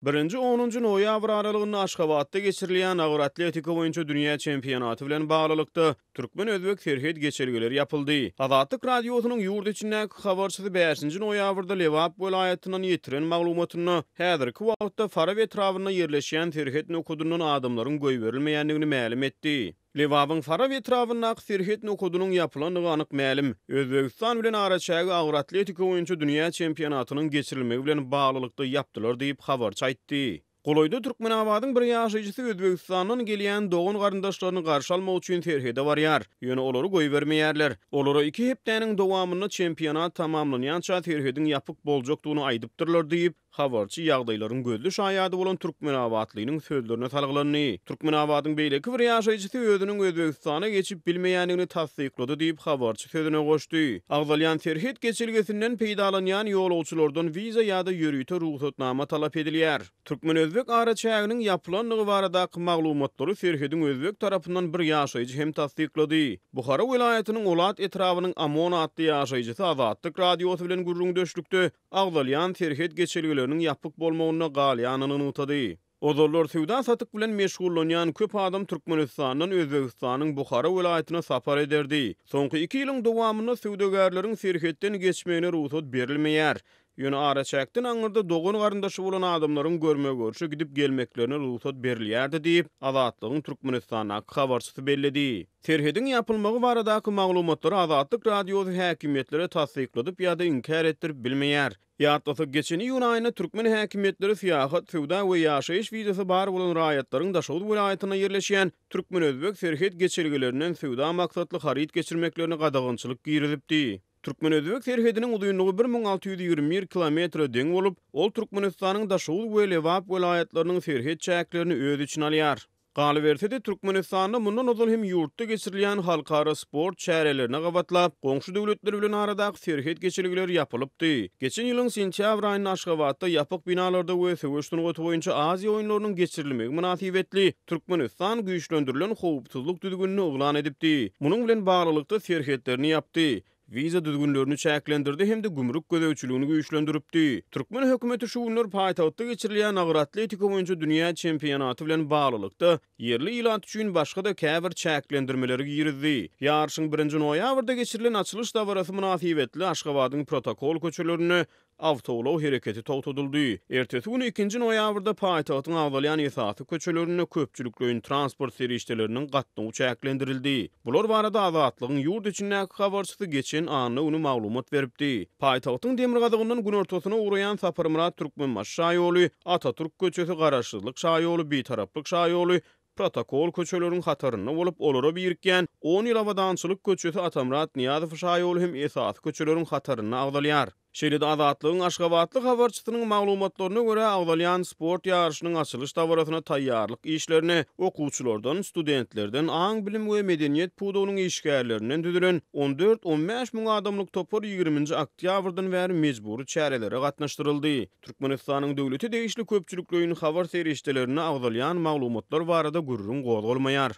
Birinji onunjy noýabr aralygynda Aşgabatda geçirilýän agyr atletika boýunça dünýä çempionaty bilen baglylykda, türkmen-özbek serhet geçelgeleri ýapyldy. Azatlyk Radiosynyň ýurt içindäki habarçysy bäşinji noýabrda Lebap welaýatyndan ýetiren maglumatynda, häzirki wagtda Farap etrabynda ýerleşýän serhet nokadyndan adamlaryň goýberilmeýändigini mälim etdi. Lebabyň Farap etrabyndaky serhet nokadynyň ýapylandygy anyk mälim. Özbegistan bilen araçägi agyr atletika boýunça dünýä çempionatynyň geçirilmegi bilen baglylykda ýapdylar diýip, habarçy aýtdy. Golaýda Türkmenabadyň bir ýaşaýjysy Özbegistandan gelýän dogan-garyndaşlaryny garşy almak üçin serhede barýar. Ýöne olary goýbermeýärler. Olara iki hepdäniň dowamynda çempionat tamamlanýança serhediň ýapyk boljakdygyny aýdypdyrlar diýip, Habarçy ýagdaýlaryň gözli şaýady bolan türkmenabatlynyň sözlerine salgylandy. Türkmenabadyň beýleki bir ýaşaýjysy özüniň Özbegistana geçip bilmeýändigini tassyklady diýip, habarçy sözüne goşdy. Agzalýan serhet geçelgesinden peýdalanýan ýolagçylardan wiza ýa-da ýörite rugsatnama talap edilýär. Türkmen-özbek araçäginiň ýapylandygy baradaky maglumatlary serhediň özbek tarapyndan bir ýaşaýjy hem tassyklady. Buhara welaýatynyň Olat etrabynyň Amon atly ýaşaýjysy Azatlyk Radiosy bilen gürrüňdeşlikde agzalýan serhet geçelgeleriniň ýapyk bolmagynda galýanyny nygtady. Ozallar söwda-satyk bilen meşgullanýan köp adam Türkmenistandan Özbegistanyň Buhara welaýatyna sapar ederdi. Soňky iki ýylyň dowamynda söwdagärleriň serhetden geçmegine rugsat berilmeýär. Ýöne araçäkden aňyrda dogan-garyndaşy bolan adamlaryň görme-görşe gidip gelmeklerine rugsat berilýärdi diýip, Azatlygyň Türkmenistandaky habarçysy belledi. Serhediň ýapylmagy baradaky maglumatlary Azatlyk Radiosy häkimiýetlere tassykladyp ýa-da inkär etdirip bilmeýär. Ýatlasak, geçen iýun aýynda türkmen häkimiýetleri syýahat, söwda we ýaşaýyş wizasy bar bolan raýatlaryň Daşoguz welaýatynda ýerleşýän türkmen-özbek serhet geçelgelerinden söwda maksatly haryt geçirmeklerine gadagançylyk girizipdi. Türkmen-özbek serhediniň uzynlygy 1621 kilometre deň bolup, ol Türkmenistanyň Daşoguz we Lebap welaýatlarynyň serhet çäklerini öz içine alýar. Galyberse-de, Türkmenistanda mundan ozal hem ýurtda geçirilýän halkara sport çärelerine gabatlap, goňşy döwletler bilen aradaky serhet geçelgeleri ýapylypdy. Geçen ýylyň sentýabr aýynda Aşgabatda ýapyk binalarda we söweş sungaty boýunça Aziýa oýunlarynyň geçirilmegi mynasybetli Türkmenistan güýçlendirilen howpsuzlyk düzgünini yglan edipdi. Munuň bilen baglylykda serhetlerini ýapdy. Wiza düzgünlerini çäklendirdi hem-de gümrük gözegçiligini güýçlendiripdi. Türkmen hökümeti şu günler paýtagtda geçirilýän agyr atletika boýunça dünýä çempionaty bilen baglylykda, ýerli ilat üçin başga-da käbir çäklendirmeleri girizdi. Ýaryşyň birinji noýabrda geçirilen açylyş dabarasy mynasybetli Aşgabadyň protokol köçelerinde Awtoulag hereketi togtadyldy. Ertesi güni ikinji noýabrda paýtagtyň agzalýan esasy köçelerinde köpçülikleýin transport serişdeleriniň gatnawy çäklendirildi. Bular barada Azatlygyň ýurt içindäki habarçysy geçen anna güni maglumat beripdi. Paýtagtyň demirgazygyndan günortasyna ugraýan Saparmyrat Türkmenbaşy şaýoly, Atatürk köçesi, Garaşsyzlyk şaýoly, Bitaraplyk şaýoly, protokol köçeleriň hatarynda bolup, olara birikýän On ýyl abadançylyk köçesi Atamyrat Nyýazow şaýoly hem esasy köçeleriň hatarynda agzalýar. Şeýle-de Azatlygyň aşgabatly habarçysynyň maglumatlaryna görä, agzalýan sport ýaryşynyň açylyş dabarasyna taýýarlyk işlerine okuwçylardan, studentlerden, aň-bilim we medeniýet pudagynyň işgärlerinden düzülen on dört-on bäş müň adamlyk topar ýigriminji oktýabrdan bäri mejbury çärelere gatnaşdyryldy. Türkmenistanyň döwlete degişli köpçülikleýin habar serişdelerinde agzalýan maglumatlar barada gürrüň gozgalmaýar.